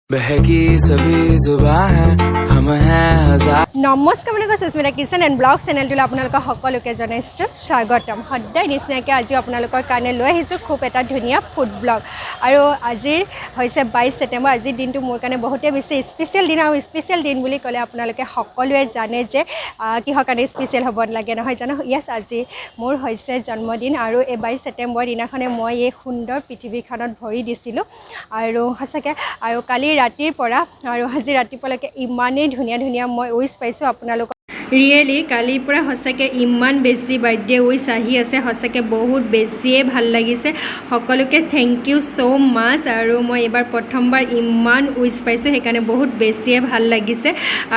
बहकी सभी जुबा है हम हैं हजार। নমস্কাৰ, মানে কৈছোঁ সুস্মিতা কিচেন এণ্ড ব্লগ চেনেলটোলৈ আপোনালোকক সকলোকে জনাইছোঁ স্বাগতম। সদায় নিচিনাকৈ আজিও আপোনালোকৰ কাৰণে লৈ আহিছোঁ খুব এটা ধুনীয়া ফুড ব্লগ। আৰু আজিৰ হৈছে 22 ছেপ্টেম্বৰ। আজিৰ দিনটো মোৰ কাৰণে বহুতেই বেছি স্পেচিয়েল দিন। আৰু স্পেচিয়েল দিন বুলি ক'লে আপোনালোকে সকলোৱে জানে যে কিহৰ কাৰণে স্পেচিয়েল হ'ব নালাগে, নহয় জানো? য়েছ, আজি মোৰ হৈছে জন্মদিন আৰু এই 22 ছেপ্টেম্বৰ দিনাখনে মই এই সুন্দৰ পৃথিৱীখনত ভৰি দিছিলোঁ। আৰু সঁচাকৈ আৰু কালি ৰাতিৰ পৰা আৰু আজি ৰাতিপুৱালৈকে ইমানেই ধুনীয়া ধুনীয়া মই উইচ পাইছোঁ আপোনালোকৰ। ৰিয়েলি কালিৰ পৰা সঁচাকৈ ইমান বেছি বাৰ্থডে উইচ আহি আছে, সঁচাকৈ বহুত বেছিয়ে ভাল লাগিছে। সকলোকে thank you so মাছ। আৰু মই এইবাৰ প্ৰথমবাৰ ইমান উইচ পাইছোঁ, সেইকাৰণে বহুত বেছিয়ে ভাল লাগিছে।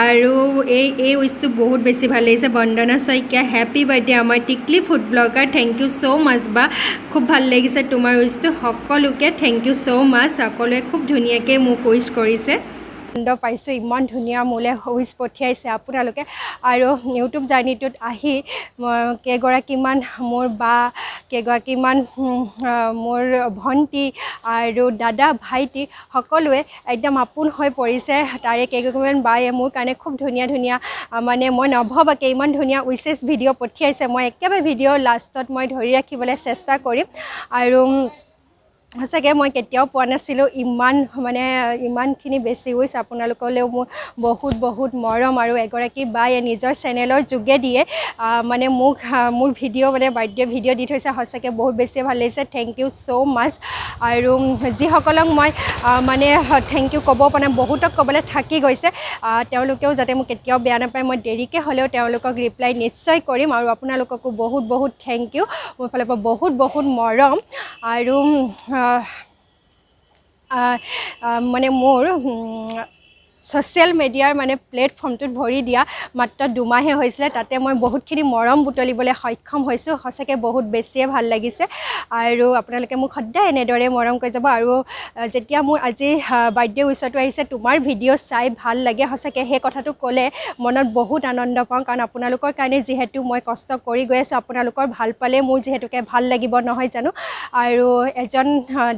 আৰু এই উইচটো বহুত বেছি ভাল লাগিছে। বন্দনা শইকীয়া, হেপী বাৰ্থডে আমাৰ টিকলি food blogger. Thank you so মাছ বা, খুব ভাল লাগিছে তোমাৰ উইচটো। সকলোকে thank you so মাছ। সকলোৱে খুব ধুনীয়াকৈ মোক উইচ কৰিছে। আনন্দ পাইছোঁ, ইমান ধুনীয়া মোলৈ উইচ পঠিয়াইছে আপোনালোকে। আৰু ইউটিউব জাৰ্ণিটোত আহি মই কেইগৰাকীমান মোৰ বা, কেইগৰাকীমান মোৰ ভণ্টি আৰু দাদা, ভাইটি সকলোৱে একদম আপোন হৈ পৰিছে। তাৰে কেইগৰাকীমান বায়ে মোৰ কাৰণে খুব ধুনীয়া ধুনীয়া মানে মই নভবাকৈ ইমান ধুনীয়া উইচেছ ভিডিঅ' পঠিয়াইছে। মই একেবাৰে ভিডিঅ' লাষ্টত মই ধৰি ৰাখিবলৈ চেষ্টা কৰিম। আৰু সঁচাকৈ মই কেতিয়াও পোৱা নাছিলোঁ ইমান মানে ইমানখিনি বেছি উইচ। আপোনালোকলৈও মোৰ বহুত বহুত মৰম। আৰু এগৰাকী বায়ে নিজৰ চেনেলৰ যোগেদিয়ে মানে মোক মোৰ ভিডিঅ' মানে বাৰ্থডে ভিডিঅ' দি থৈছে। সঁচাকৈ বহুত বেছি ভাল লাগিছে। Thank you so মাছ। আৰু যিসকলক মই মানে thank U ক'ব পৰা নাই, বহুতক ক'বলৈ থাকি গৈছে, তেওঁলোকেও যাতে মোক কেতিয়াও বেয়া নাপায়, মই দেৰিকৈ হ'লেও তেওঁলোকক ৰিপ্লাই নিশ্চয় কৰিম। আৰু আপোনালোককো বহুত বহুত thank U, মোৰ ফালৰ পৰা বহুত বহুত মৰম। আৰু মানে মোৰ ছ'চিয়েল মিডিয়াৰ মানে প্লেটফৰ্মটোত ভৰি দিয়া মাত্ৰ 2 মাহে হৈছিলে, তাতে মই বহুতখিনি মৰম বুটলিবলৈ সক্ষম হৈছোঁ। সঁচাকৈ বহুত বেছিয়ে ভাল লাগিছে। আৰু আপোনালোকে মোক সদায় এনেদৰে মৰম কৰি যাব। আৰু যেতিয়া মোৰ আজি বাৰ্থডে উইচটো আহিছে, তোমাৰ ভিডিঅ' চাই ভাল লাগে, সঁচাকৈ সেই কথাটো ক'লে মনত বহুত আনন্দ পাওঁ। কাৰণ আপোনালোকৰ কাৰণে যিহেতু মই কষ্ট কৰি গৈ আছোঁ, আপোনালোকৰ ভাল পালে মোৰ যিহেতুকে ভাল লাগিব, নহয় জানো? আৰু এজন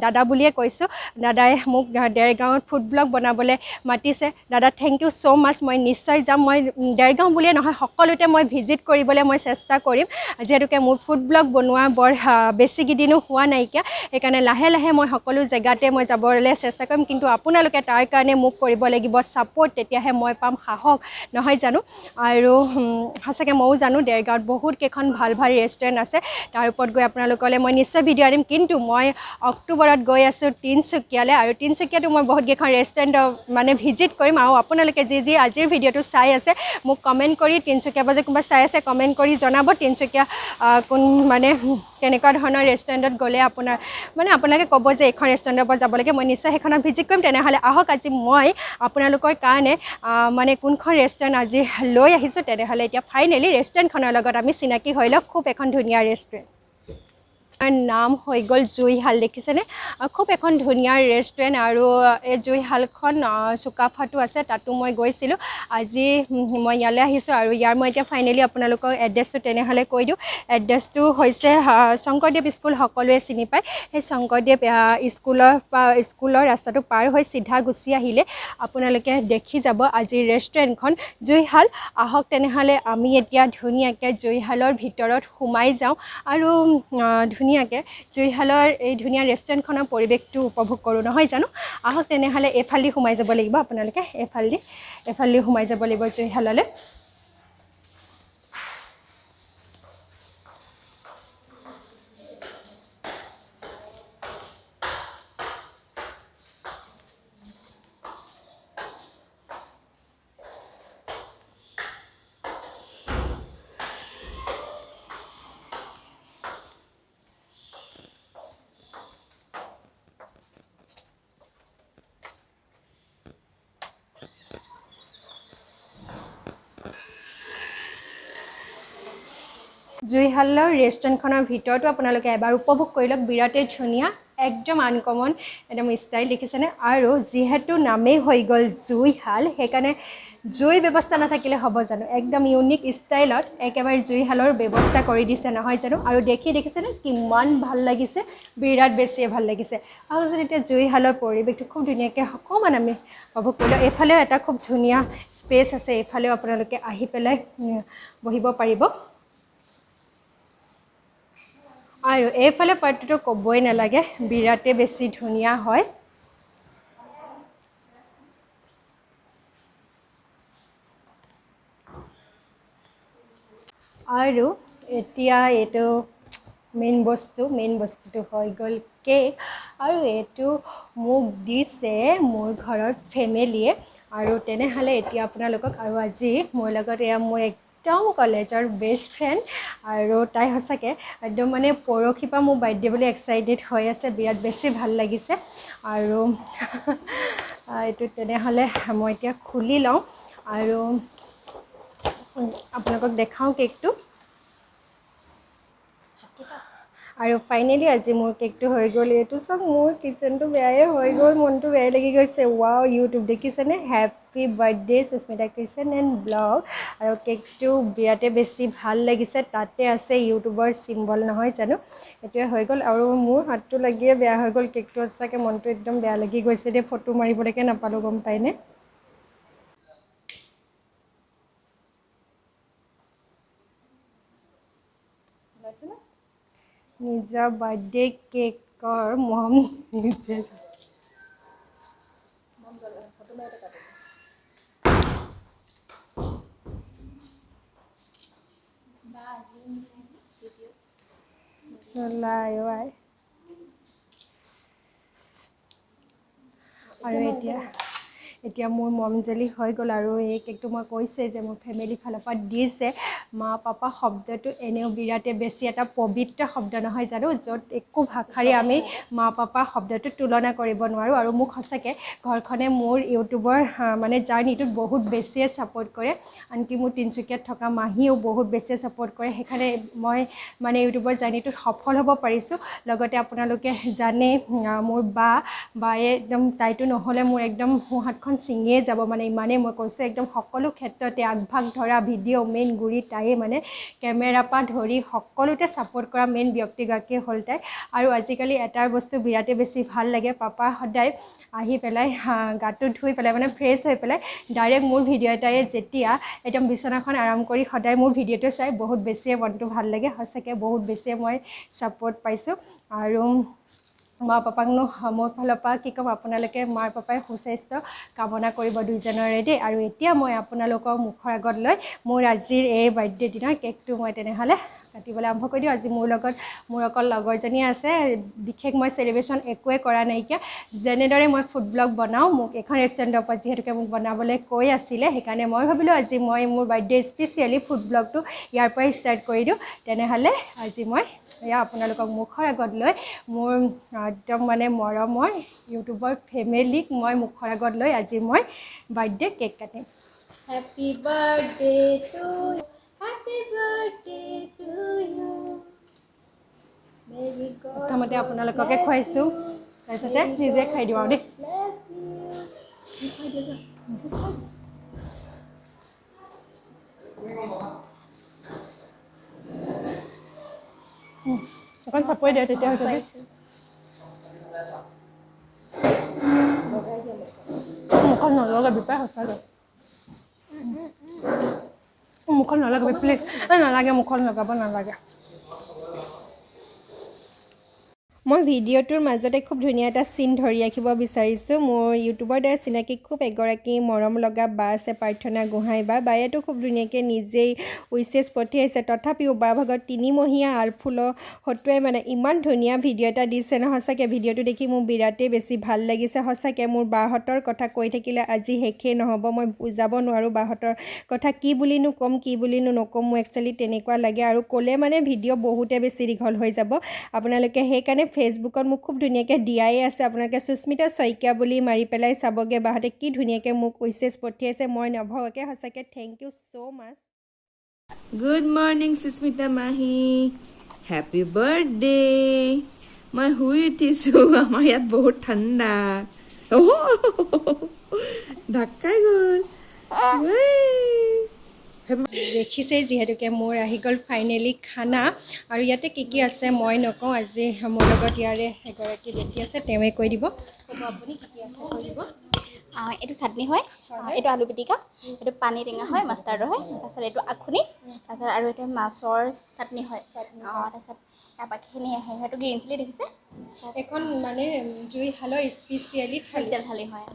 দাদা বুলিয়ে কৈছোঁ, দাদাই মোক দেৰগাঁৱত ফুড ব্লগ বনাবলৈ মাতিছে। দাদা, thank you so মাছ। মই নিশ্চয় যাম। মই দেৰগাঁও বুলিয়ে নহয়, সকলোতে মই ভিজিট কৰিবলৈ মই চেষ্টা কৰিম। যিহেতুকে মোৰ ফুড ব্লগ বনোৱা বৰ বেছিকেইদিনো হোৱা নাইকিয়া, সেইকাৰণে লাহে লাহে মই সকলো জেগাতে মই যাবলৈ চেষ্টা কৰিম। কিন্তু আপোনালোকে তাৰ কাৰণে মোক কৰিব লাগিব ছাপৰ্ট, তেতিয়াহে মই পাম সাহস, নহয় জানো? আৰু সঁচাকৈ ময়ো জানো দেৰগাঁৱত বহুত কেইখন ভাল ভাল ৰেষ্টুৰেণ্ট আছে। তাৰ ওপৰত গৈ আপোনালোকলৈ মই নিশ্চয় ভিডিঅ' আনিম। কিন্তু মই অক্টোবৰত গৈ আছোঁ তিনিচুকীয়ালৈ আৰু তিনিচুকীয়াতো মই বহুত কেইখন ৰেষ্টুৰেণ্ট মানে ভিজিট কৰিম। আৰু আপোনালোকে যি যি আজিৰ ভিডিঅ'টো চাই আছে, মোক কমেণ্ট কৰি, তিনিচুকীয়া পৰা যে কোনোবা চাই আছে, কমেণ্ট কৰি জনাব তিনিচুকীয়া কোন মানে কেনেকুৱা ধৰণৰ ৰেষ্টুৰেণ্টত গ'লে আপোনাৰ মানে আপোনালোকে ক'ব যে এইখন ৰেষ্টুৰেণ্টৰ পৰা যাব লাগে, মই নিশ্চয় সেইখনত ভিজিট কৰিম। তেনেহ'লে আহক, আজি মই আপোনালোকৰ কাৰণে মানে কোনখন ৰেষ্টুৰেণ্ট আজি লৈ আহিছোঁ। তেনেহ'লে এতিয়া ফাইনেলি ৰেষ্টুৰেণ্টখনৰ লগত আমি চিনাকি হৈ লওঁ। খুব এখন ধুনীয়া ৰেষ্টুৰেণ্ট, নাম হৈ গ'ল জুইশাল। দেখিছেনে? খুব এখন ধুনীয়া ৰেষ্টুৰেণ্ট। আৰু এই জুইশালখন চুকাফাতো আছে, তাতো মই গৈছিলোঁ। আজি মই ইয়ালৈ আহিছোঁ আৰু ইয়াৰ মই এতিয়া ফাইনেলি আপোনালোকক এড্ৰেছটো তেনেহ'লে কৈ দিওঁ। এড্ৰেছটো হৈছে শংকৰদেৱ স্কুল, সকলোৱে চিনি পায়। সেই শংকৰদেৱ স্কুলৰ ৰাস্তাটো পাৰ হৈ চিধা গুচি আহিলে আপোনালোকে দেখি যাব আজিৰ ৰেষ্টুৰেণ্টখন জুইশাল। আহক তেনেহ'লে আমি এতিয়া ধুনীয়াকৈ জুইশালৰ ভিতৰত সোমাই যাওঁ আৰু ধুনীয়াকৈ জুইশালৰ এই ধুনীয়া ৰেষ্টুৰেণ্টখনৰ পৰিৱেশটো উপভোগ কৰোঁ, নহয় জানো? আহক তেনেহ'লে, এইফালেদি সোমাই যাব লাগিব। আপোনালোকে এইফালেদি সোমাই যাব লাগিব জুইশাললৈ। জুইশালৰ ৰেষ্টুৰেণ্টখনৰ ভিতৰতো আপোনালোকে এবাৰ উপভোগ কৰি লওক। বিৰাটেই ধুনীয়া, একদম আনকমন, একদম ষ্টাইল, দেখিছেনে? আৰু যিহেতু নামেই হৈ গ'ল জুইশাল, সেইকাৰণে জুই ব্যৱস্থা নাথাকিলে হ'ব জানো? একদম ইউনিক ষ্টাইলত একেবাৰে জুইশালৰ ব্যৱস্থা কৰি দিছে নহয় জানো? আৰু দেখি দেখিছেনে কিমান ভাল লাগিছে, বিৰাট বেছিয়ে ভাল লাগিছে। আহকচোন এতিয়া জুইশালৰ পৰিৱেশটো খুব ধুনীয়াকৈ অকণমান আমি উপভোগ কৰি লওঁ। এইফালেও এটা খুব ধুনীয়া স্পেচ আছে, এইফালেও আপোনালোকে আহি পেলাই বহিব পাৰিব। আৰু এইফালে পাৰ্টটোতো ক'বই নালাগে, বিৰাটেই বেছি ধুনীয়া হয়। আৰু এতিয়া এইটো মেইন বস্তুটো হৈ গ'ল কেক। আৰু এইটো মোক দিছে মোৰ ঘৰৰ ফেমিলিয়ে। আৰু তেনেহ'লে এতিয়া আপোনালোকক, আৰু আজি মোৰ লগত এয়া মোৰ একদম কলেজৰ বেষ্ট ফ্ৰেণ্ড, আৰু তাই সঁচাকৈ একদম মানে পৰহিৰ পৰা মোৰ বাৰ্থডে বুলি এক্সাইটেড হৈ আছে, বিৰাট বেছি ভাল লাগিছে। আৰু এইটো তেনেহ'লে মই এতিয়া খুলি লওঁ আৰু আপোনালোকক দেখাওঁ কেকটো। আৰু ফাইনেলি আজি মোৰ কেকটো হৈ গ'ল। এইটো চব মোৰ কিচেনটো বেয়াই হৈ গ'ল, মনটো বেয়াই লাগি গৈছে। ৱাও, ইউটিউব দেখিছেনে? Happy birthday Susmita kitchen and blog. আৰু কেকটো বিৰাটেই বেছি ভাল লাগিছে, তাতে আছে ইউটিউবৰ চিম্বল নহয় জানো? এইটোৱে হৈ গ'ল। আৰু মোৰ হাতটো লাগিয়ে বেয়া হৈ গ'ল কেকটো, সঁচাকৈ মনটো একদম বেয়া লাগি গৈছে দেই, ফটো মাৰিবলৈকে নাপালোঁ, গম পায়নে? নিজৰ বাৰ্থডে কেকৰ মম নিজে। আৰু এতিয়া মোৰ মমজলি হৈ গ'ল। আৰু এই কেকটো মই কৈছোঁৱেই যে মোৰ ফেমিলি ফালৰ পৰা দিছে। মা পাপা শব্দটো এনেও বিৰাটেই বেছি এটা পবিত্ৰ শব্দ নহয় জানো, য'ত একো ভাষাৰে আমি মা পাপা শব্দটো তুলনা কৰিব নোৱাৰোঁ। আৰু মোক সঁচাকৈ ঘৰখনে মোৰ ইউটিউবৰ মানে জাৰ্ণিটোত বহুত বেছিয়ে ছাপোৰ্ট কৰে। আনকি মোৰ তিনিচুকীয়াত থকা মাহীয়েও বহুত বেছিয়ে ছাপোৰ্ট কৰে, সেইকাৰণে মই মানে ইউটিউবৰ জাৰ্ণিটোত সফল হ'ব পাৰিছোঁ। লগতে আপোনালোকে জানে মোৰ বায়ে একদম, তাইতো নহ'লে মোৰ একদম সোঁহাতখন ছিঙিয়ে যাব, মানে ইমানেই মই কৈছোঁ, একদম সকলো ক্ষেত্ৰতে আগভাগ ধৰা ভিডিঅ' মেইন গুৰি তাইয়ে, মানে কেমেৰা পৰা ধৰি সকলোতে ছাপোৰ্ট কৰা মেইন ব্যক্তিগৰাকী হ'ল তাই। আৰু আজিকালি এটাৰ বস্তু বিৰাটেই বেছি ভাল লাগে, পাপা সদায় আহি পেলাই গাটো ধুই পেলাই মানে ফ্ৰেছ হৈ পেলাই ডাইৰেক্ট মোৰ ভিডিঅ' এটাই যেতিয়া একদম বিচনাখন আৰাম কৰি সদায় মোৰ ভিডিঅ'টো চাই বহুত বেছিয়ে মনটো ভাল লাগে, সঁচাকৈ বহুত বেছিয়ে মই ছাপোৰ্ট পাইছোঁ। আৰু মা পাপাকনো মোৰ ফালৰ পৰা কি ক'ম, আপোনালোকে মাৰ পাপাই সুস্বাস্থ্য কামনা কৰিব দুইজনৰে দেই। আৰু এতিয়া মই আপোনালোকৰ মুখৰ আগত লৈ মোৰ আজিৰ এই বাৰ্থডে দিনৰ কেকটো মই তেনেহ'লে কাটিবলৈ আৰম্ভ কৰি দিওঁ। আজি মোৰ লগত মোৰ অকল লগৰজনী আছে, বিশেষ মই চেলিব্ৰেশ্যন একোৱে কৰা নাইকিয়া। যেনেদৰে মই ফুড ব্লগ বনাওঁ, মোক এখন ৰেষ্টুৰেণ্টৰ পৰা যিহেতুকে মোক বনাবলৈ কৈ আছিলে, সেইকাৰণে মই ভাবিলোঁ আজি মই মোৰ বাৰ্থডে স্পেচিয়েলি ফুড ব্লগটো ইয়াৰ পৰাই ষ্টাৰ্ট কৰি দিওঁ। তেনেহ'লে আজি মই এয়া আপোনালোকক মুখৰ আগত লৈ মোৰ একদম মানে মৰমৰ ইউটিউবৰ ফেমিলিক মই মুখৰ আগত লৈ আজি মই বাৰ্থডে কেক কাটিম। Happy birthday to you, happy birthday to you. প্ৰথমতে আপোনালোককে খুৱাইছোঁ, তাৰপিছতে নিজে খাই দিওঁ আৰু দেই। অকণ চাপৰি দিয়ে তেতিয়া হয়তো। মুখত নলগাবি পাই, সঁচাকৈ মুখত নলগাবি প্লিজ, নালাগে, মুখত লগাব নালাগে। মই ভিডিঅ'টোৰ মাজতে খুব ধুনীয়া এটা চিন ধৰি ৰাখিব বিচাৰিছোঁ। মোৰ ইউটিউবৰ দ্বাৰা চিনাকি খুব এগৰাকী মৰম লগা বা আছে, প্ৰাৰ্থনা গোহাঁই বা। বায়েতো খুব ধুনীয়াকৈ নিজেই উইচেছ পঠিয়াইছে, তথাপিও বা ভাগত তিনিমহীয়া আলফুলৰ হতুৱাই মানে ইমান ধুনীয়া ভিডিঅ' এটা দিছে ন, সঁচাকৈ ভিডিঅ'টো দেখি মোৰ বিৰাটেই বেছি ভাল লাগিছে। সঁচাকৈ মোৰ বাহঁতৰ কথা কৈ থাকিলে আজি শেষেই নহ'ব, মই বুজাব নোৱাৰোঁ বাহঁতৰ কথা কি বুলিনো ক'ম, কি বুলিনো নক'ম, মোৰ একচুৱেলি তেনেকুৱা লাগে। আৰু ক'লে মানে ভিডিঅ' বহুতে বেছি দীঘল হৈ যাব। আপোনালোকে সেইকাৰণে ফেচবুকত মোক খুব ধুনীয়াকৈ দিয়াই আছে, আপোনালোকে সুস্মিতা শইকীয়া বুলি মাৰি পেলাই চাবগৈ, বাহঁতে কি ধুনীয়াকৈ মোক উইচেছ পঠিয়াইছে, মই নভবাকৈ সঁচাকৈ thank you so' much. Good morning Susmita মাহী, হেপী বাৰ্থডে। মই শুই উঠিছোঁ, আমাৰ ইয়াত বহুত ঠাণ্ডা, ঢাকাই গ'ল। দেখিছেই যিহেতুকে মোৰ আহি গ'ল ফাইনেলি খানা। আৰু ইয়াতে কি কি আছে মই নকওঁ, আজি মোৰ লগত ইয়াৰে এগৰাকী ব্যক্তি আছে, তেওঁৱে কৈ দিব। ক'ব আপুনি কি কি আছে কৈ দিব। এইটো চাটনি হয়, এইটো আলু পিটিকা, এইটো পানী টেঙা হয়, মাষ্টাৰ্ডৰ হয়, তাৰপিছত এইটো আখুনি, তাৰপিছত আৰু এইটো মাছৰ চাটনি হয়, তাৰপিছত তাৰ বাকীখিনি আহে। সেইটো গ্ৰীণ চিলি দেখিছে, এখন মানে জুইশালৰ স্পেচিয়েল থালি হয়।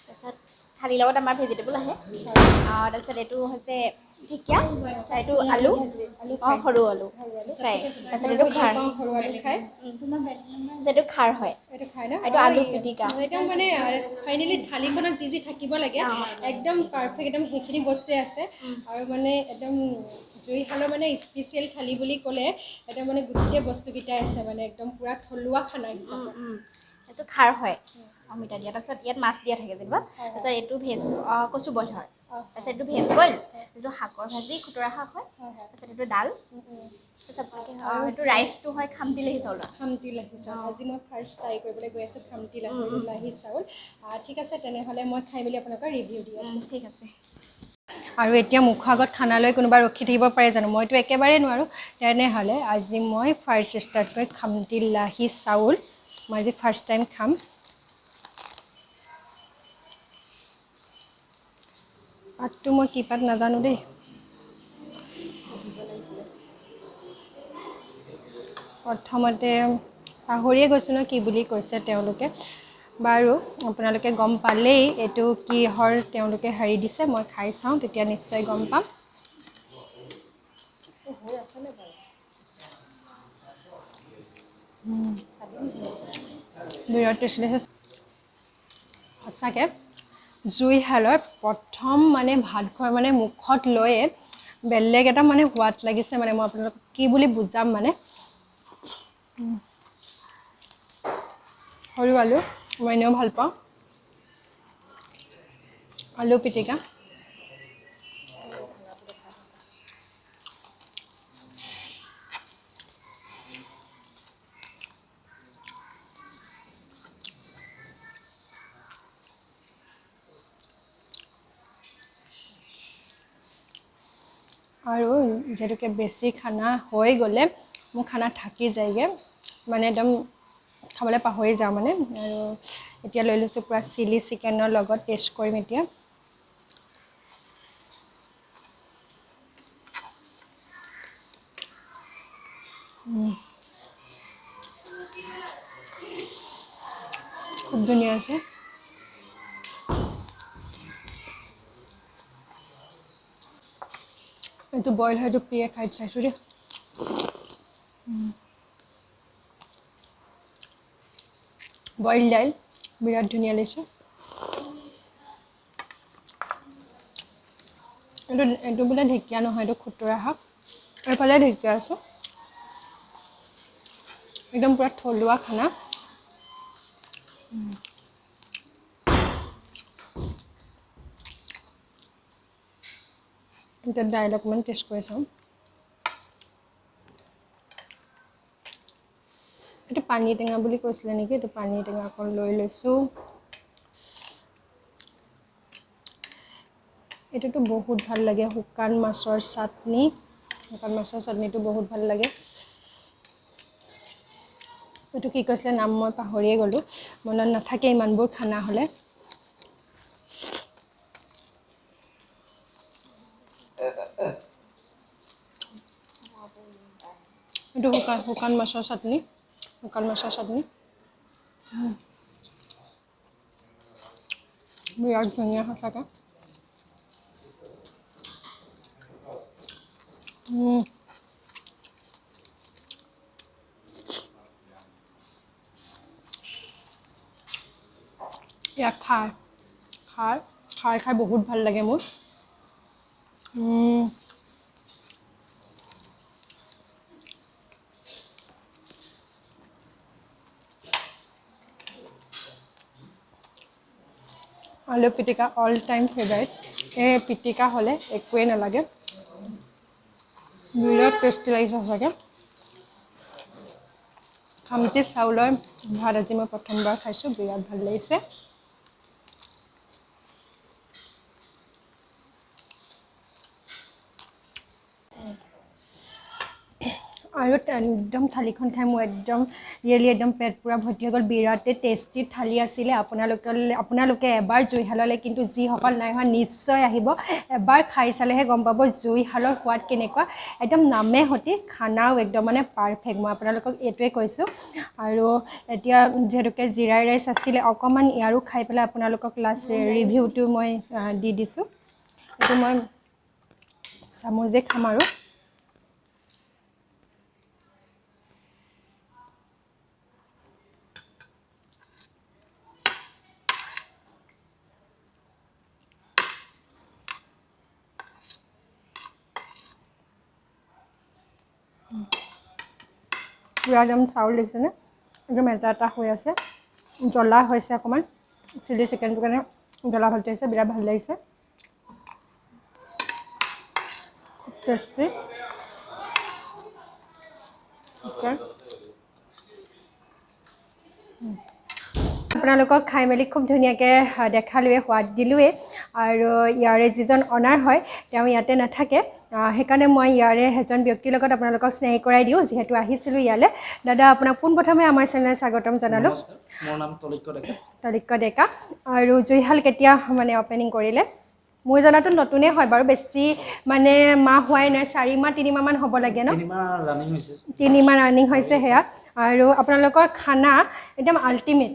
তাৰপিছত থালিৰ লগত আমাৰ ভেজিটেবল আহে। তাৰপিছত এইটো হৈছে ঢেকীয়া, এইটো আলু, সৰু আলু ফ্ৰাই, তাৰপিছত এইটো খাৰ, এইটো খাৰ হয়, এইটো আলু পিটিকা। একদম মানে ফাইনেলি থালিখনত যি যি থাকিব লাগে একদম পাৰফেক্ট, একদম সেইখিনি বস্তুৱে আছে। আৰু মানে একদম জুইশালৰ মানে স্পেচিয়েল থালি বুলি ক'লে একদম মানে গোটেই বস্তুকেইটাই আছে, মানে একদম পূৰা থলুৱা খানা হিচাপত। এইটো খাৰ হয়, অমিতা দিয়া, তাৰপিছত ইয়াত মাছ দিয়া থাকে যেনিবা। তাৰপিছত এইটো ভেজ কচু বইল হয়, তাৰপিছত এইটো ভেজ বইল, এইটো শাকৰ ভাজি, খুতৰা শাক হয়, তাৰপিছত এইটো ডাল, তাৰপিছত এইটো ৰাইচটো হয় খামটি লাহি চাউল। খামটি লাহি চাউল আজি মই ফাৰ্ষ্ট ট্ৰাই কৰিবলৈ গৈ আছোঁ, খামটি লাহি চাউল। ঠিক আছে, তেনেহ'লে মই খাই মেলি আপোনালোকৰ ৰিভিউ দি আছোঁ। ঠিক আছে। আৰু এতিয়া মুখৰ আগত খানা লৈ কোনোবা ৰখি থাকিব পাৰে জানো? মইতো একেবাৰেই নোৱাৰোঁ। তেনেহ'লে আজি মই ফাৰ্ষ্ট ষ্টাৰ্ট কৰি খামটি লাহি চাউল মই আজি ফাৰ্ষ্ট টাইম খাম। পাতটো মই কি পাত নাজানো দেই। প্ৰথমতে পাহৰিয়ে গৈছোঁ ন কি বুলি কৈছে তেওঁলোকে। বাৰু আপোনালোকে গম পালেই এইটো কিহৰ তেওঁলোকে হেৰি দিছে, মই খাই চাওঁ তেতিয়া নিশ্চয় গম পাম। বিৰাট টেষ্টি লাগিছে সঁচাকৈ। জুইশালৰ প্ৰথম মানে ভাত খোৱাৰ মানে মুখত লৈয়ে বেলেগ এটা মানে সোৱাদ লাগিছে, মানে মই আপোনালোকক কি বুলি বুজাম মানে। সৰু আলু মই এনেও ভাল পাওঁ, আলু পিটিকা। আৰু যিহেতুকে বেছি খানা হৈ গ'লে মোৰ খানা থাকি যায়গৈ, মানে একদম খাবলৈ পাহৰি যাওঁ মানে। আৰু এতিয়া লৈ লৈছোঁ পূৰা চিলি চিকেনৰ লগত টেষ্ট কৰিম এতিয়া। খুব ধুনীয়া আছে। এইটো বইল হয়, এইটো প্ৰিয়ে খাই চাইছোঁ দেই। বইল দাইল বিৰাট ধুনীয়া লাগিছে। এইটো এইটো বোলে ঢেকীয়া নহয়, এইটো খুতৰা শাক। এইফালে ঢেকীয়া আছে। একদম পূৰা থলুৱা খানা। এতিয়া দাইল অকণমান টেষ্ট কৰি চাওঁ। এইটো পানী টেঙা বুলি কৈছিলে নেকি, এইটো পানী টেঙা অকণ লৈ লৈছোঁ। এইটোতো বহুত ভাল লাগে, শুকান মাছৰ চাটনি। শুকান মাছৰ চাটনিটো বহুত ভাল লাগে। এইটো কি কৈছিলে নাম মই পাহৰিয়ে গ'লোঁ, মনত নাথাকে ইমানবোৰ খানা হ'লে। এইটো শুকান মাছৰ চাটনি, শুকান মাছৰ চাটনি বিৰাট ধুনীয়া সঁচাকৈ। ইয়াক খাৰ খাৰ খাৰ খাই বহুত ভাল লাগে মোৰ। আলু পিটিকা অল টাইম ফেভাৰিট। এই পিটিকা হ'লে একোৱেই নালাগে, বিৰাট টেষ্টি লাগিছে সঁচাকৈ। খামটি চাউলৰ ভাত আজি মই প্ৰথমবাৰ খাইছোঁ, বিৰাট ভাল লাগিছে। আৰু একদম থালিখন খাই মোৰ একদম ৰিয়েলি একদম পেট পূৰা ভৰ্তি হৈ গ'ল। বিৰাটেই টেষ্টি থালি আছিলে। আপোনালোকে এবাৰ জুইশাললৈ কিন্তু যিসকল নাই হোৱা নিশ্চয় আহিব, এবাৰ খাই চালেহে গম পাব জুইশালৰ সোৱাদ কেনেকুৱা। একদম নামে সতি খানাও একদম মানে পাৰফেক্ট, মই আপোনালোকক এইটোৱে কৈছোঁ। আৰু এতিয়া যিহেতুকে জিৰা ৰাইচ আছিলে অকণমান, ইয়াৰো খাই পেলাই আপোনালোকক লাষ্ট ৰিভিউটো মই দি দিছোঁ। এইটো মই চামুচে খাম আৰু। পূৰা একদম চাউল দেখিছেনে, একদম এটা এটা হৈ আছে, জ্বলা হৈছে অকণমান, চিলি চিকেনটোৰ কাৰণে জ্বলা ভালটো হৈছে, বিৰাট ভাল লাগিছে, খুব টেষ্টি। অ'কে, আপোনালোকক খাই মেলি খুব ধুনীয়াকৈ দেখালোৱে, সোৱাদ দিলোঁৱেই। আৰু ইয়াৰে যিজন অনাৰ হয় তেওঁ ইয়াতে নাথাকে, সেইকাৰণে মই ইয়াৰে এজন ব্যক্তিৰ লগত আপোনালোকক স্নেহ কৰাই দিওঁ, যিহেতু আহিছিলোঁ ইয়ালৈ। দাদা, আপোনাক পোনপ্ৰথমে আমাৰ চেনেলত স্বাগতম জনালোঁ। মোৰ নাম তলিক্য ডেকা। তলিক্য ডেকা। আৰু জুইশাল কেতিয়া মানে অ'পেনিং কৰিলে? মোৰ জনাটো নতুনেই হয় বাৰু, বেছি মানে মাহ হোৱাই নাই, 4 মাহ 3 মাহমান হ'ব লাগে ন? 3 মাহ ৰানিং হৈছে সেয়া। আৰু আপোনালোকৰ খানা একদম আল্টিমেট,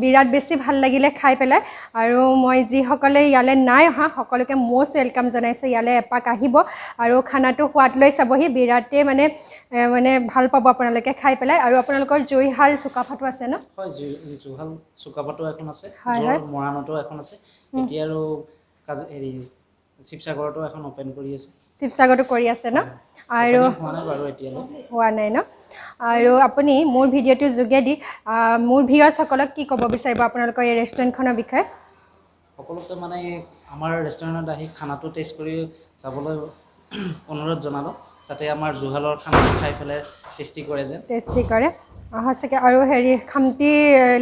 বিৰাট বেছি ভাল লাগিলে খাই পেলাই। আৰু মই যিসকলে ইয়ালৈ নাই অহা সকলোকে মষ্ট welcome জনাইছোঁ, ইয়ালৈ এপাক আহিব আৰু খানাটো সোৱাদ লৈ চাবহি, বিৰাটেই মানে মানে ভাল পাব আপোনালোকে খাই পেলাই। আৰু আপোনালোকৰ জুইশাল চুকাফাটো আছে ন? হয়, জুইশাল চুকাফাটো এখন আছে, মৰাণতো এখন আছে, এতিয়া আৰু হেৰি শিৱসাগৰতো এখন অ'পেন কৰি আছে। শিৱসাগৰতো কৰি আছে ন? আৰু হোৱা নাই ন? আৰু আপুনি মোৰ ভিডিঅ'টোৰ যোগেদি মোৰ ভিউৱাৰ্ছসকলক কি ক'ব বিচাৰিব আপোনালোকৰ এই ৰেষ্টুৰেণ্টখনৰ বিষয়ে? সকলোতে মানে আমাৰ ৰেষ্টুৰেণ্টত আহি খানাটো টেষ্ট কৰি যাবলৈ অনুৰোধ জনালোঁ, যাতে আমাৰ জুহালৰ খানাটো খাই পেলাই টেষ্টি কৰে যেন। টেষ্টি কৰে সঁচাকৈ। আৰু হেৰি খামটি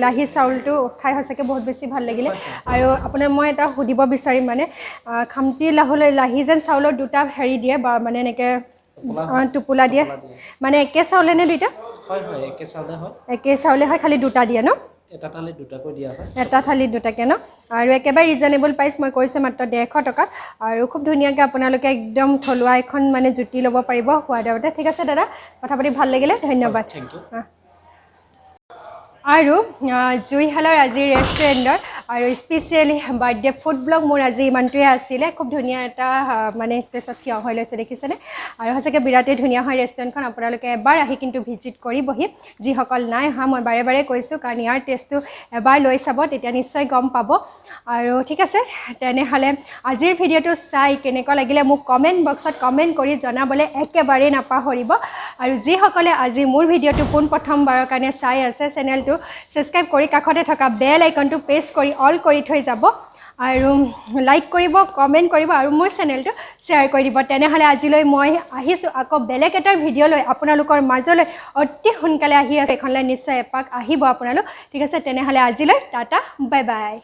লাহি চাউলটো খাই সঁচাকৈ বহুত বেছি ভাল লাগিলে। আৰু আপোনাৰ মই এটা সুধিব বিচাৰিম, মানে খামটি লাহলৈ লাহি যেন চাউলৰ দুটা হেৰি দিয়ে বা মানে এনেকৈ টোপোলা দিয়ে, মানে একে চাউলে নে দুইটা? একে চাউলে হয়, খালি দুটা দিয়ে ন? এটা থালিত দুটাকৈ দিয়া হয়। এটা থালিত দুটাকৈ ন? আৰু একেবাৰে ৰিজনেবল প্ৰাইচ, মই কৈছোঁ মাত্ৰ 150 টকা। আৰু খুব ধুনীয়াকৈ আপোনালোকে একদম থলুৱা এখন মানে জুতি ল'ব পাৰিব সোৱাদতে। ঠিক আছে দাদা, কথা পাতি ভাল লাগিলে, ধন্যবাদ। আৰু জুইশালৰ আজিৰ ৰেষ্টুৰেণ্টৰ আৰু স্পেচিয়েলি বাৰ্থডে ফুড ব্লগ মোৰ আজি ইমানটোৱে আছিলে। খুব ধুনীয়া এটা মানে স্পেচত থিয় হৈ লৈছে, দেখিছেনে? আৰু সঁচাকৈ বিৰাটেই ধুনীয়া হয় ৰেষ্টুৰেণ্টখন, আপোনালোকে এবাৰ আহি কিন্তু ভিজিট কৰিবহি। যিসকল নাই অহা মই বাৰে বাৰে কৈছোঁ, কাৰণ ইয়াৰ টেষ্টটো এবাৰ লৈ চাব, তেতিয়া নিশ্চয় গম পাব। আৰু ঠিক আছে, তেনেহ'লে আজিৰ ভিডিঅ'টো চাই কেনেকুৱা লাগিলে মোক কমেণ্ট বক্সত কমেণ্ট কৰি জনাবলৈ একেবাৰেই নাপাহৰিব। আৰু যিসকলে আজি মোৰ ভিডিঅ'টো পোনপ্ৰথমবাৰৰ কাৰণে চাই আছে, চেনেলটো ছাবস্ক্ৰাইব কৰি কাষতে থকা বেল আইকনটো প্ৰেছ কৰি অল কৰি থৈ যাব, আৰু লাইক কৰিব, কমেণ্ট কৰিব আৰু মোৰ চেনেলটো শ্বেয়াৰ কৰি দিব। তেনেহ'লে আজিলৈ মই আহিছোঁ, আকৌ বেলেগ এটা ভিডিঅ' লৈ আপোনালোকৰ মাজলৈ অতি সোনকালে আহি আছে। এইখনলৈ নিশ্চয় এপাক আহিব আপোনালোক। ঠিক আছে, তেনেহ'লে আজিলৈ টাটা, বাই বাই।